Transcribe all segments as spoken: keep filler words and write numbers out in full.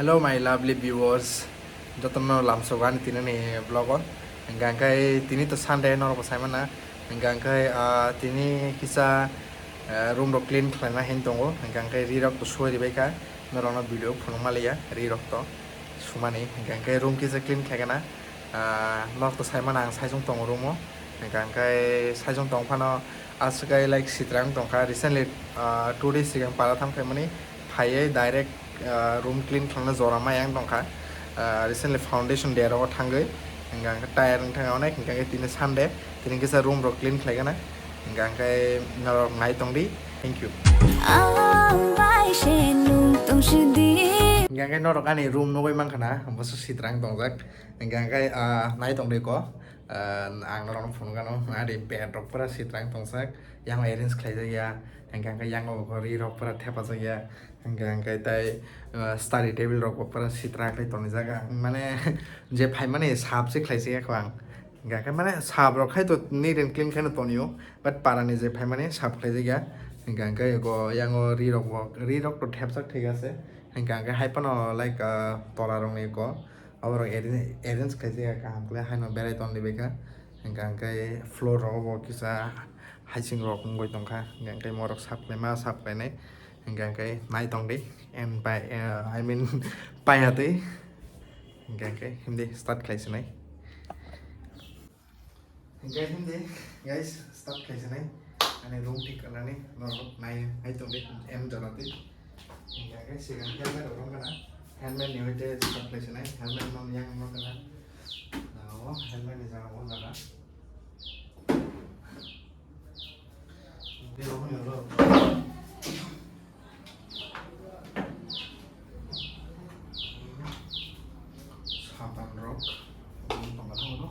Hello my lovely viewers, jotono lamsogo ani tinini vlog o. Hingka hingkai tini to Sunday, norok bo saimana. Hingka hingkai, ah, tini kisa, ah, room rok clean khlaina hin tongo. Hingka hingkai ri rok to suwai ribaikha. Norokno video phunukma liya, ri rok to sumani. Hingka hingkai room kisa clean khlaikana. Ah, norok to saimana ang saichung tongo room o. Hingka hingkai saichung tong phano aswk ai like sitrang tongkha. Recently, ah, two days sigang para thang phaimani phaiwi direct, ah, room clean khlana jora mayang tongkha. Ah, recently foundation day rogo thangwi hingka hingke tire wngthang onek hingka hingke tini Sunday tini kisa room rok clean khlaikana hingka hingke norok nai tongdi. Thank you. Ang bai se nung tong sidi. Hingka hingke norok ani room nugwi mankha na, bwswk sitrang tongjak. Hingka hingke, ah, nai tongdi ko. Ah, ang norokno phunukgano, ari bed rok pura sitrang tongjak, yang arrange khlaijak ya, hingka hingke yang o ri rok pura thepajak ya, hingka hingke tai, ah, study table rok bo pura sitra khlai tonijak. Ang mane je phaimani sap se khlaijak ya kho ang, hingka hingke mane sap rok khai to neat and clean khaino tonio, but parani je phaimani sap khlaijak ya, hingka hingke go yang o ri rok bo, ri rok to thepjak thik ase, hingka hingke hai phano like, ah, tola rok ni go. Aborok arrange, arrange khlaijak ya kaham khlai, haino berai tongdi baikha. Hingka hingke floor rogo bo kisa haising rok wngwi tongkha. Hingka hingke morok sap khlaima, sap khlainai. Hingka hingke nai tongdi. And by, uh, I mean, paiya twi. Hingka hingke hindi start khlaisinai. Hingke hindi, guys, start khlaisinai. Ani room thik kwnani norok nai, nai tongdi, M jora twi. Hingke sigang helmet rok wngkha na, helmet ni hoite start khlaisinai, helmet no yang wngkha na. Nao helmet ni jaga wngkha na. Hingke omo ni ulo sapan rok, omo tongma tongma no.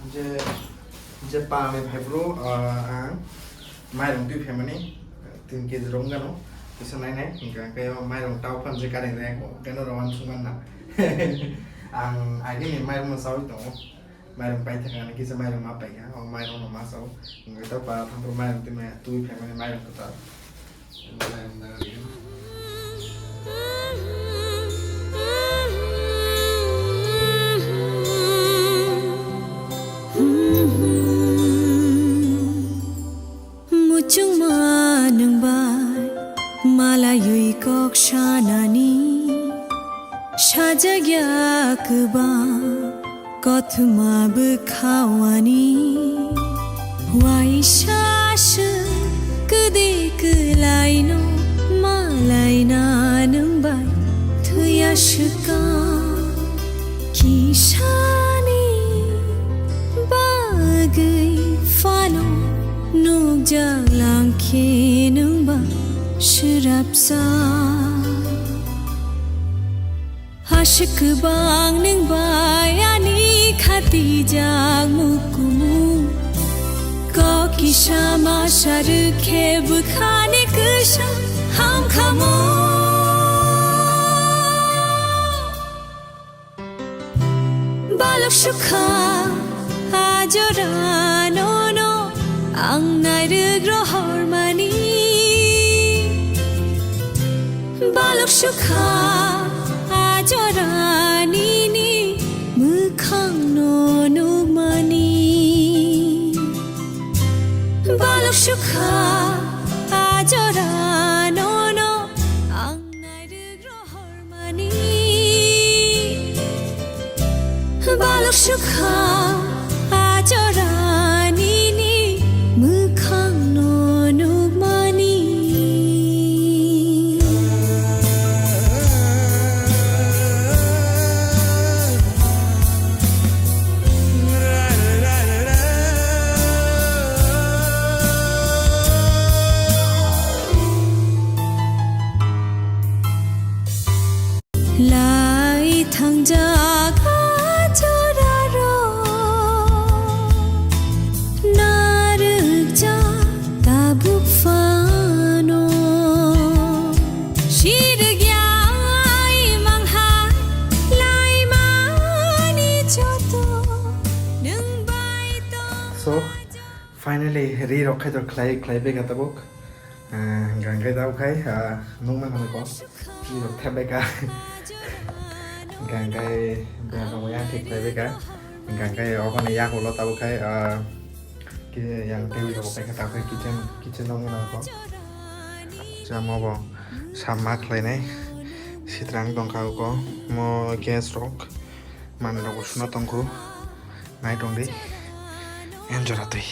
Je, je pal ni phai bro, ah, ang mairung twi phaimani tin kg rok wngkha no, kisa nai nai, hingka hingke o mairung tau phan je kari nai, keno rw uansuk man na. Ang agini mairung no chaui tongo. Mairung paithaknani kisa mairung ma paikha, o mairung no ma sao. Hingke ta para thampro mairung twi maya, twi phaimani mairung kwtal. Mairung da ri. Muchungma nwng bai malaywi kok sanani, sajagya kwbang kothoma bwkhawani. Waisa swk kwdwi kwlaino malaina nwng bai thwiya swkang. Kisani bagwi phano nukjak langkhe nwngba swrapsa. Aswk kwbang nwng bai ani khatijak mukumu. Kok kisa masa rwkhe bwkhani kwsa hamkhamu. Balok sukha a jora nono ang nairwk rohormani. Balok sukha a jora nini mwkhang no nukmani. Balok sukha a jora nono ang nairwk rohormani. Balok sukha a jora nini mwkhang no nukmani. Lai thangjak a jorarok, narwkjak tabuk phano. Sirwk ya imang hai laimani joto nwng bai tong. So, finally, ri rok khai to khlai, khlai bega tabuk. Ah, hwnkha hwnkhe tabuk khai, ah, nukma hwnwi kok. Ri rok thep bai ka. Hwnkha hwnkhe bera rok yang thik khlai bai ka. Hwnkha hwnkhe obo ni yakulo tabuk khai, ah, ki-, yang table rok bai kha tabuk khai kitchen, kitchen rok wngkha kok. Chamo bo sama khlainai. Sitrang tongkha kok. Mo gas rok. Manwi rok bo suna tongkho. Nai tong di. Enjoy twi.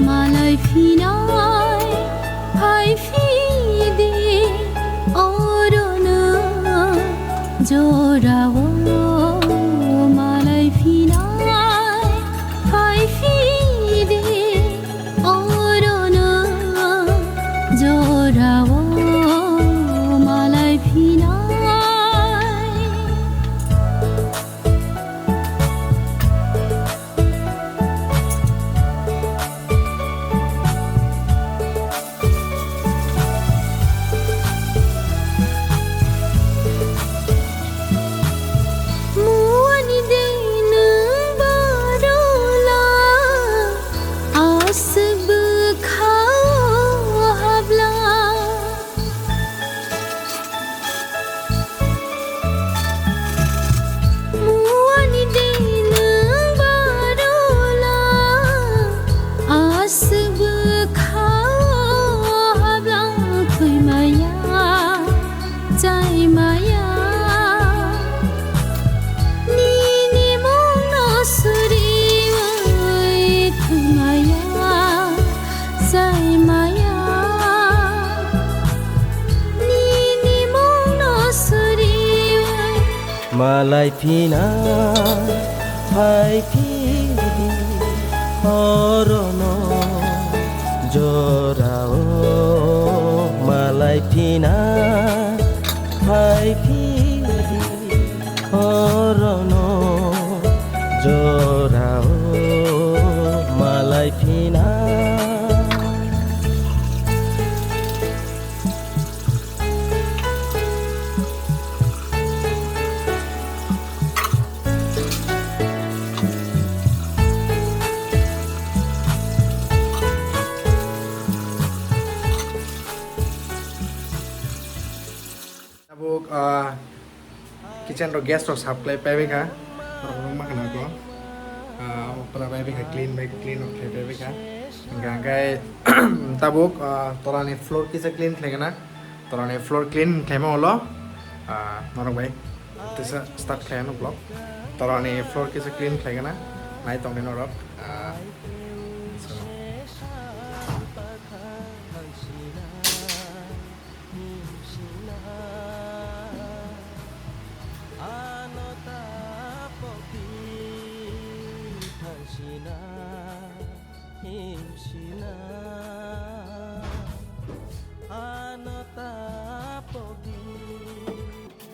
Malai phinai, phai phidi, orono jorao malai phinai, phai phidi, orono jorao malai phinai. Muani de nwng barola, aswk bwkha o habla. Muani de nwng barola, aswk bwkha o habla thwi maya, chai maya. Nini mungno suriwi thwi maya, chai maya. Nini mungno suriwi. Malai phina, phai phidi, orono jorao. Malai phina, phai phidi, orono jorao. Malai phina. Tabuk, ah, kitchen rok gas rok sap khlai paibai kha. Borok rok ma khna ko. Ah, opra paibai kha, clean bai, clean rok khlai paibai kha. Hingkha hingkhai tabuk, ah, torani floor kisa clean khlai gana. Torani floor clean khlaima ulo, ah, norok bai tesa start khlai ano vlog. Torani floor kisa clean khlai gana. Nai tongni norok. Ah, so.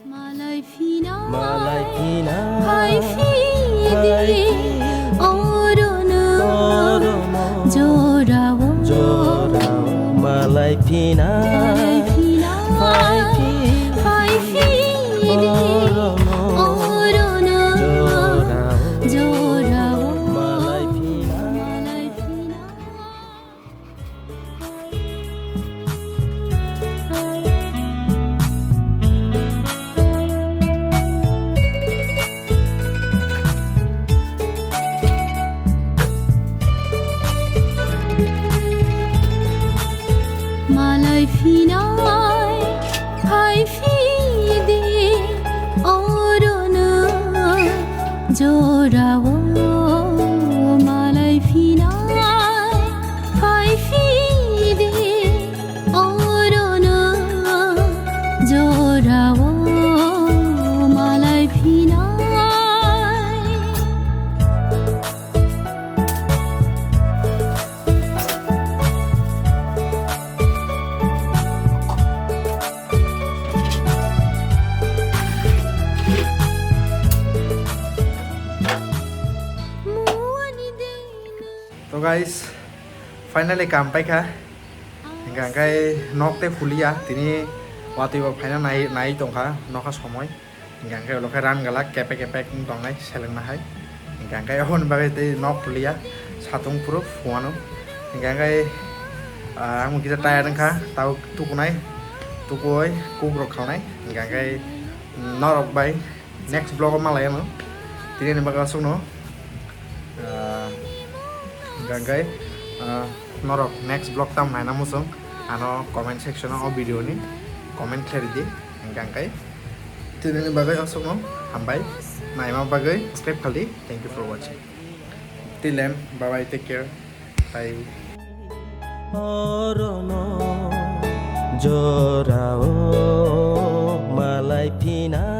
Malai phina, malai phina, phai phidi, phai phidi, orono, orono, jorao, jorao, malai phina, malai phina, phai phidi, phai phidi, orono, orono, jorao, jorao, malai phina, malai phina. Malai phinai, phai phidi, orono jorao malai phinai, phai phidi. Guys, finally kam paikha. Hingka hingkai nok tei huliya, tini watwi bo phaina nai, nai tongkha, nokha somoi. Hingka hingkai ulo khe ran galak, kepek kepek wng tongnai, selengna hai. Hingka hingkai aboni bagwi tei nok huliya, satung phuru phungano. Hingka hingkai, ah, ang kisa tired wngkha, tau tukunai, tukui, kukrok khaunai. Hingka hingkai, mm, norok bai next vlog o malai ano. Tini ni bagwi aswkno. Ah, hingka hingkai, ah, norok next vlog tam naina muchung, ano comment section o, o video ni comment khlai ridi. Hingka hingkai tini ni bagwi aswkno hambai, naima bagwi subscribe khaldi. Thank you for watching. Till then, bye bye, take care. Bye. Orono jorao malai phina.